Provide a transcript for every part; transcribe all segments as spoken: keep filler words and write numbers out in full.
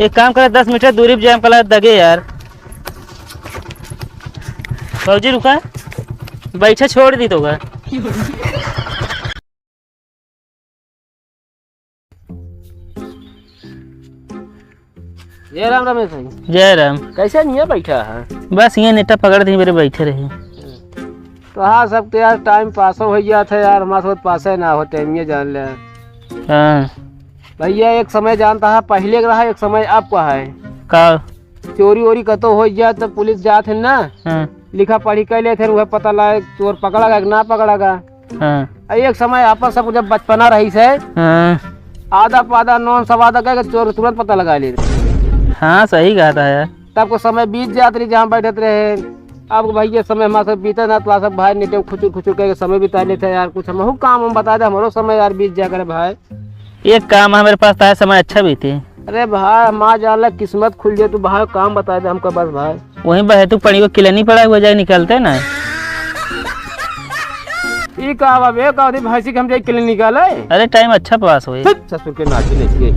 एक काम करे, दस मीटर दूरी पे जाए, हमका लगा दगे यार। भौजी रुका, बैठे छोड़ दी तो का। जय राम रमेश भाई। जय राम। कैसे नहीं है बैठा है? बस ये नेटा पकड़ दी मेरे, बैठे रहे। तो हाँ, सब तो यार टाइम पास हो गया था यार, हमारे साथ पास है ना होते, हम ये जान ले। हाँ। भैया, एक समय जानता है, पहले का रहा, एक समय अब का है। का? चोरी वोरी कतो हो जाए तो पुलिस जात है ना, हाँ। लिखा पढ़ी कर लेते हैं, वह पता लाए चोर पकड़ा गया कि ना पकड़ा गया। हाँ। आ एक समय आपन सब जब बचपना रही से, हाँ। आधा पाधा नॉन सब आधा कह के चोर तुरंत पता लगा ले। हाँ, सही कहा था यार। तब को समय बीत जात रही, जहाँ बैठत रहे। अब भैया समय हमारे सब बीते ना, तो सब भाई नेटे खुचुर खुचुर करके समय बिता लेते हैं यार। कुछ हमहू काम हम बता दे, हमारो समय यार बीत जा करे भाई। एक काम है मेरे पास, ताहे समय अच्छा बीते। अरे भाई, माँ जान ला किस्मत खुल जाए, तू भाई काम बता दे हमको बस भाई। वहीं बहे तू पड़ी को किलनी पड़ा हुआ जाए निकलते ना। ई का बा बे, का होती भैंसी के हम जाए किलनी निकाले? अरे टाइम अच्छा पास होए। ससुर के नाची नहीं।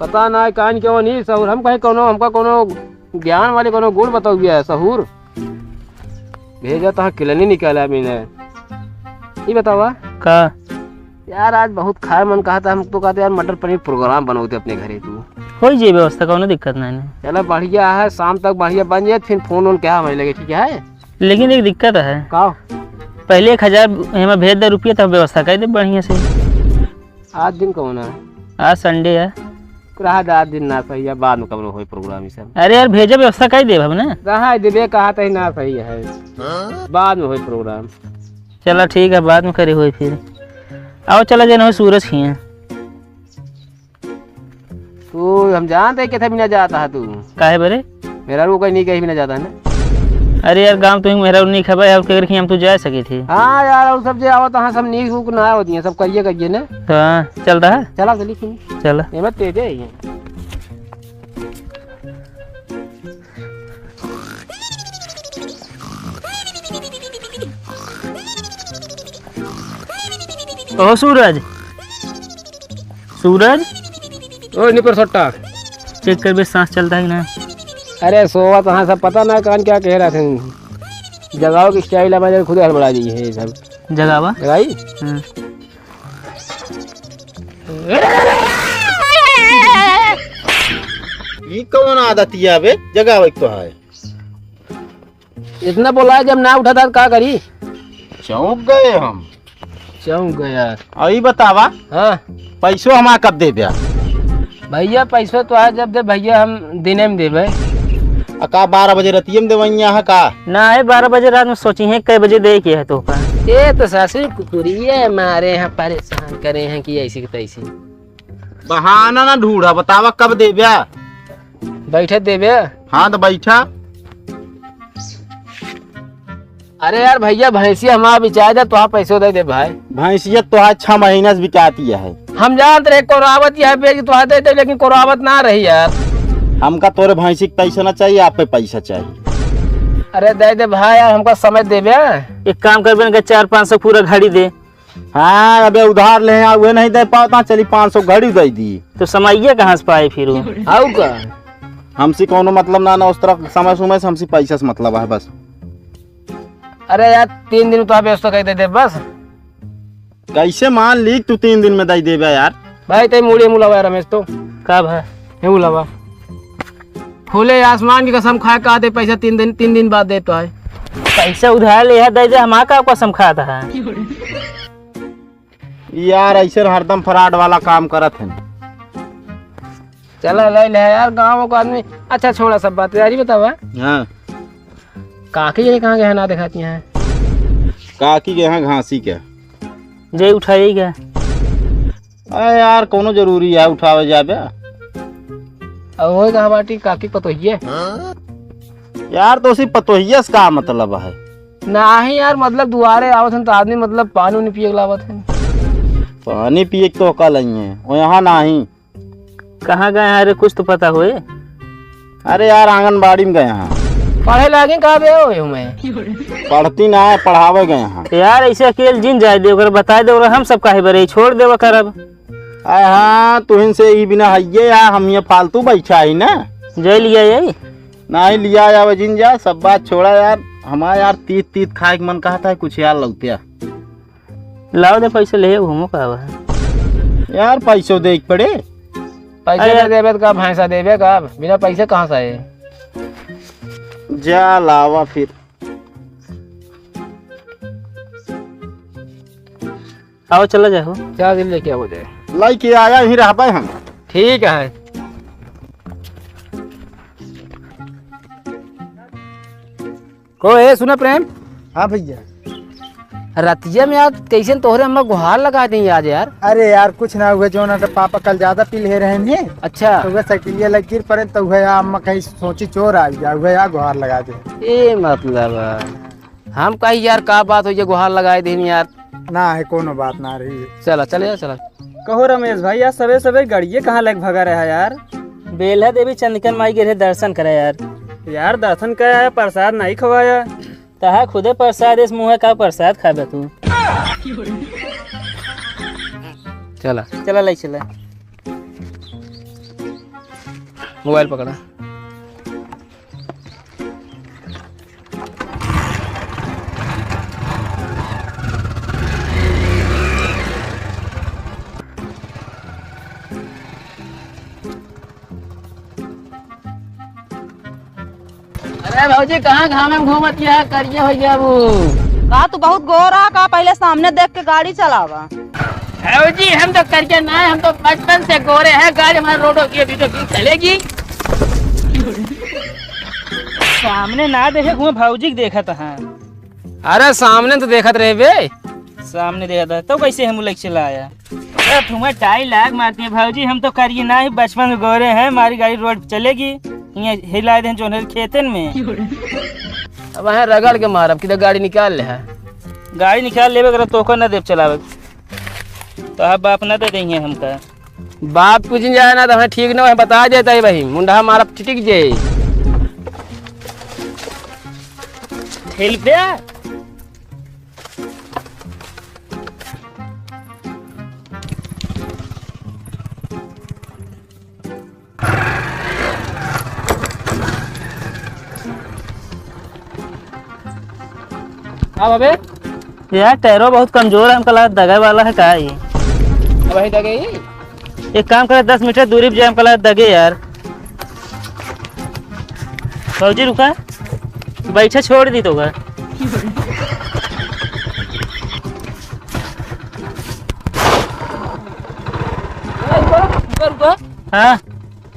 पता ना कान के वो नहीं सहूर, हम कहे कोनो, हमका कोनो ज्ञान वाले कोनो गुण बताओ गया है सहूर। भेजा तो हाँ किलनी निकाला मैंने। ये बतावा। का? यार आज बहुत खाए मन कहा था, हम तो कहते यार मटर पनीर प्रोग्राम बनाओ थे अपने घरे तू। हो जाए व्यवस्था, कोनो दिक्कत नहीं है। चला बढ़िया है, शाम तक बढ़िया बन जाए, फिर फोन वोन क्या हमारे लगे, ठीक है? लेकिन एक दिक्कत है। का? पहले एक हजार हमें भेज दे रुपया, तब व्यवस्था कर दे बढ़िया से। आज दिन कौन है? आज संडे है। रहा दे, आज दिन ना सही है, बाद में कब होई प्रोग्राम ये सब। अरे यार, भेजे व्यवस्था कर देब हम ना। रहा देबे कहा तही ना सही है, बाद में होई प्रोग्राम। चला ठीक है, बाद में करी होई फिर। आओ चला जाना हो सूरज खिया। तू हम जानते हैं किथे भी ना जाता है तू। काहे बरे? मेहरारू कहीं नहीं कहीं भी ना जाता है ना। अरे यार, गाँव तो ही मेहरारू नहीं खबर है, और कह रखी हम तो जा सके थे। हाँ यार, और सब जे आवत हाँ सब नीक उक ना होती है, सब करिए करिए ना। हाँ, चल रहा है। चला चली फिर। चला। ये मत तेज है ये। ओ सूरज, सूरज। ओ निपर सट्टा। चेक कर बे, सांस चलता है कि ना? अरे सोवा तो हाँ, सब पता ना कान क्या कह रहा था। जगाओ की स्टाइल हमारे खुद हड़बड़ा दी है ये सब। जगावा? जगाई? हम्म। ई कौन आदत है बे? जगावे तो है। इतना बोला है, जब ना उठा था तो का करी? चौंक गए हम। चौंक गए यार। और ई बतावा, हाँ। पैसो हमार कब देब्या? भैया पैसो तो आज जब दे भैया, हम दिने में देबे। आ का बारह बजे रतिये में देवैया है का? ना है, बारह बजे रात में सोची है कै बजे दे के है तो का। ये तो सासू कुकुरिये मारे हैं, परेशान करे हैं कि ऐसी की तैसी। बहाना ना ढूंढा, बतावा कब देब्या? बैठे देबे। हाँ तो बैठा। अरे यार भैया, भैंसिया हमारा बिचाए दे, तोहा पैसो दे दे भाई। भैंसिया तोहा छह महीना से बिकाती है। हम जानत रहे कोरावत यह बेच तोहा दे दे, लेकिन कोरावत ना रही यार। हमका तोरे भैंसी के पैसा ना चाहिए, आप पे पैसा चाहिए। अरे दे दे भाई यार, हमका समय देबे। एक काम करबे ना, चार पाँच सौ पूरा घड़ी दे। हाँ, अबे उधार ले आ, उहे नहीं दे पावत, चली पाँच सौ घड़ी दे दी। तो समइया कहाँ से पाए फिर वो? आऊ का? हमसे कौनो मतलब ना, ना उस तरह समय समय से, हमसे पैसा से मतलब है बस। अरे यार, तीन दिन तो आप व्यवस्था कर दे दे बस। कैसे मान ली तू तीन दिन में दे देबे यार? भाई, ते मुड़े मुलावा रमेश तो। का भा? हे मुलावा। खुले आसमान की कसम खाए का दे पैसा तीन दिन, तीन दिन बाद देता है। पैसा उधार ले है, दे दे, हम का कसम खाता है। यार, ऐसे हरदम फ्रॉड वाला काम करत हैं। चला, ले ले यार, गाँव को आदमी। अच्छा, छोड़ा सब बात, यार, ये बतावा। हाँ। काकी ये कहाँ गए हैं, ना दिखाती हैं? काकी के यहाँ घासी के। जे उठाई गया। अरे यार, कोनो जरूरी है उठावे जाबे? अब वही कहा बाटी, काकी पतोहिए। यार, तो उसी पतोहिया से का मतलब है? नाही यार, मतलब दुआरे आवत हन तो आदमी मतलब पानी उनी पिए के लावत हन। पानी पिए के तो का लइए, वो यहाँ नाही। कहाँ गए हैं रे, कुछ तो पता होए? अरे यार, आंगनबाड़ी में गए हैं। पढ़े लागे का बे हो मैं? पढ़ती ना है, पढ़ावे गए हैं। यार, ऐसे अकेल जिन जाए दे, ओकर बताए दे, ओकर हम सब काहे बरे, छोड़ देवा करब। आय हाँ, तुहिन से ई बिना हइये यार, हम ये फालतू बैठा ही ना। जय लिया यही। नाही लिया या वजिन जा, सब बात छोड़ा यार। हमारा यार तीत तीत खाए के मन कहता है, कुछ यार लौटिया। लाओ दे पैसे ले घूमो का बा? यार पैसो दे के पड़े। पैसे अरे ना देबे तो का भैंसा देबे का? बिना पैसे कहाँ से आए? जा लावा फिर। आओ, चला जाए हो। चार दिन लेके आओ जाए। लइके आया, यहीं रहबे हम। ठीक है। को ए, सुना प्रेम? हाँ भैया। रतिया में यार कैसे तोहरे अम्मा गुहार लगा दी आज यार। अरे यार, कुछ ना हुआ, जो ना तो पापा कल ज्यादा पी ले रहे हैं। अच्छा। तो वह साइकिलिया लग गिर पड़े, तो वह अम्मा कहीं सोची चोर आ गया, वह यार गुहार लगा दे। ए मतलब, हम कही यार का बात हो, ये गुहार लगाए देनी यार। ना है, कोनो बात ना रही। चला, चले जा, चला। कहो रमेश भाई, यार सबे सबे गड़िए कहाँ लेके भगा रहा यार? बेल्हा देवी चंद्रिका माई गिरे दर्शन करे यार। यार दर्शन करे आया, प्रसाद नहीं खवाया। तहा खुदे प्रसाद इस मुँह का प्रसाद खाबे तू। चला। चला, ले चला। मोबाइल पकड़ा। अरे भौजी, कहाँ घामे में घूमत है, करिया हो गया वो। का तू बहुत गोरा का? पहले सामने देख के गाड़ी चलावा। भौजी, हम तो करिया ना है, हम तो बचपन से गोरे हैं। गाड़ी हमारे रोडों की अभी तो बीच चलेगी। सामने ना देखे, घूमे भौजी के देखत है। अरे सामने तो देखत रहे बे। सामने देखत है तो कैसे हम लेके चला आया? अरे तुम्हें टाई लाग मारती है भौजी, हम तो करिए ना ही, बचपन से गोरे हैं, हमारी गाड़ी रोड पे चलेगी। ये हिला दे जोन है खेतन में। अब वहाँ रगड़ के मारब, किधर गाड़ी निकाल ले है। गाड़ी निकाल लेबे, अगर तोको न देब चलावे। तो अब बाप न दे देंगे हमका। बाप कुछ नहीं जाए ना, तो हमें ठीक न हो, बता देता है भाई, मुंडा मारब टिक जे। ठेल पे आ। अब अबे? यार, टायरो बहुत कमजोर है, हमका लगा दगे वाला है का ये? अब वही दगे ही? एक काम करे, दस मीटर दूरी पे जाए, हमका लगा दगे यार। भौजी रुका, बैठे छोड़ दी तो का? रुका, रुका। हाँ।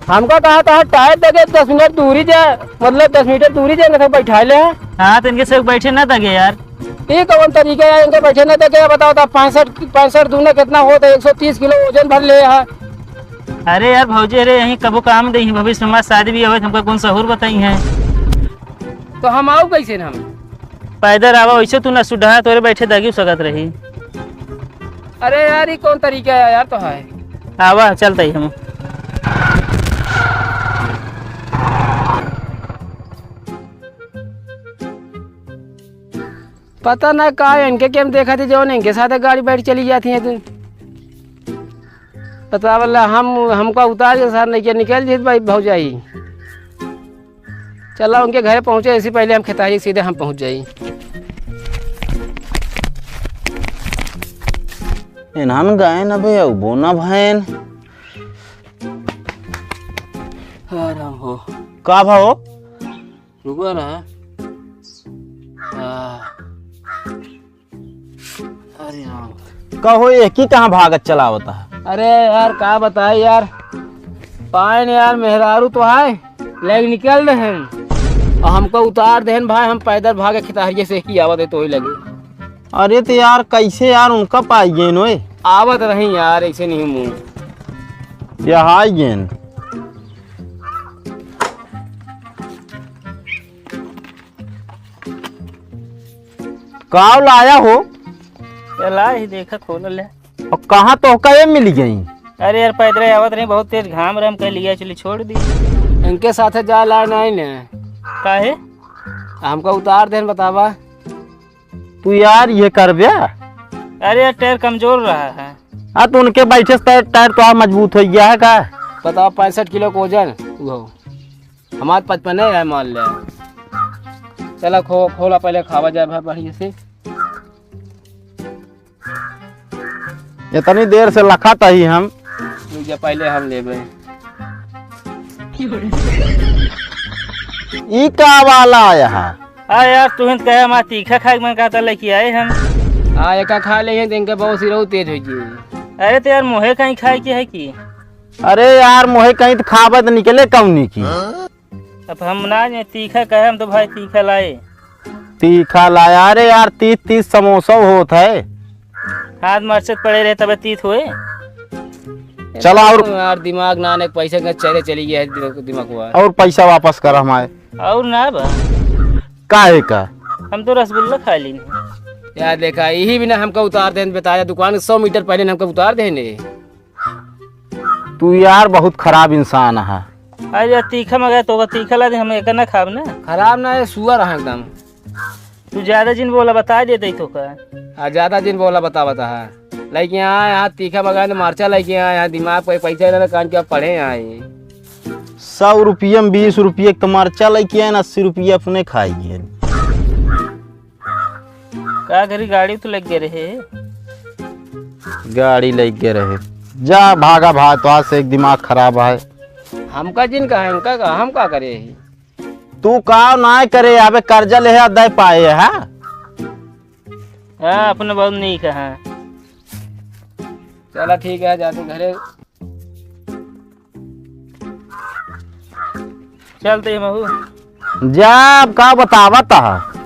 हमका कहा था टायर दगे दस मिनट दूरी जा, मतलब दस मीटर दूरी जा, इनके सब बैठा ले। हाँ, तो इनके सब बैठे ना दगे यार। ये कौन तरीका है इनके बैठे ना दगे? बताओ तो पैंसठ, पैंसठ दूना कितना होता है? एक सौ तीस किलो वजन भर ले है। अरे यार भौजी, अरे यहीं कबो काम दे, भविष्य में हमारी शादी भी होवे, हमका कौन सहूर बताई है? तो हम आऊ कैसे ना हम? पैदल आवा, वैसे तू ना सुडहा तोरे बैठे दागी सकत रही। अरे यार, ये कौन तरीका है यार, तो है। आवा, चलते ही हम। पता ना का इनके के हम देखा थी, जौन इनके साथ गाड़ी बैठ चली जाती है तू। पता वाला हम, हमका उतार के साथ नहीं किया, निकल जीत भाई भौजाई। चला, उनके घरे पहुँचे, इससे पहले हम खेतारी सीधे हम पहुँच जाई। इन्हन गए न बे, अउबो न भएन। हाँ, राम हो। का भा हो? रुको ना। हाँ। अरे राम। कहो, ये की कहाँ भागत चलावत है? अरे यार, का बताए यार, पाए न यार, मेहरारू तो आए, लेकिन निकल रहे हैं और हमको उतार देहन भाई, हम पैदल भागे खेतहरिये से ही आवत है तो ही लगे। अरे तो यार, कैसे यार उनका पाई गए नोए? आवत रही यार, ऐसे नहीं मुँह। यह आई गेन। काव लाया हो? ये ला ही देखा, खोल ले। और कहाँ तोहका ये मिल गई? अरे यार, पैदल आवत रही, बहुत तेज घाम रहे, हम कह लिया, चली छोड़ दी। इनके साथे जा ला नहीं ने। काहे? हमका उतार देन, बतावा। तू यार ये कर बे। अरे यार, टायर कमजोर रहा है। हाँ, तो उनके बैठे से टायर, टायर तो और मजबूत होइ गया है का? बताओ, पैंसठ किलो के वजन, वो। हमार पचपने है, मान ले। चला, खो-, खोला, पहले खावा जाए भाई बढ़िया से। इतनी देर से लखत ही हम। रुक जा, पहले हम लेबे। ई का वाला आया है? आ यार, तुहिन कहे हमार तीखा खाए के मन कहता, लेके आए हम। आ, एका खा ले, इनके बहुत सिरहू तेज हो गई। अरे तो यार, मोहे कहीं खाए के है कि? अरे यार, मोहे कहीं तो खाबे तो निकले कौनी की। अब हम ना जाए, तीखा कहे, हम तो भाई तीखा लाए। तीखा लाया? अरे यार, तीत तीत समोसा होत है। हाथ मरचत पड़े रहे तबे तीत होए। चला और यार, दिमाग ना आने, पैसे के चले चली गया है दिमाग, दिमाग हुआ। और पैसा वापस कर हमारे। और ना बा। काहे का? हम तो रसगुल्ला खा ली। यार देखा, यही बिना हमका उतार देन, बताया, दुकान के सौ मीटर पहले हमका उतार देने। तू यार बहुत खराब इंसान है। अरे यार, तीखा मंगाए तो होगा, तीखा ला दे, हम एक ना खाब ना। खराब ना है, सुअर है एकदम। तू ज्यादा जिन बोला, बता देते ही तो का। आ, ज्यादा जिन बोला, बता, बता है। लेके आए यहाँ तीखा मंगाए, मरचा लेके आए यहाँ, दिमाग पे पैसा ना कान के पढ़े आए। सौ रुपये में बीस रुपये के तो मरचा लेके आए ना, अस्सी रुपये अपने खाई गए। का करी, गाड़ी तो लग गए रहे। गाड़ी लग गए रहे। जा भागा भाई, तो आज से एक दिमाग खराब है। हमका जिन कहा, हमका कहा, हम का करे ही? तू का ना करे, अबे कर्जा ले है, दे पाए है। हाँ, अपने बहुत नीक है। चला ठीक है, जाते घरे। चलते हैं महू। जा, अब का बतावत ह?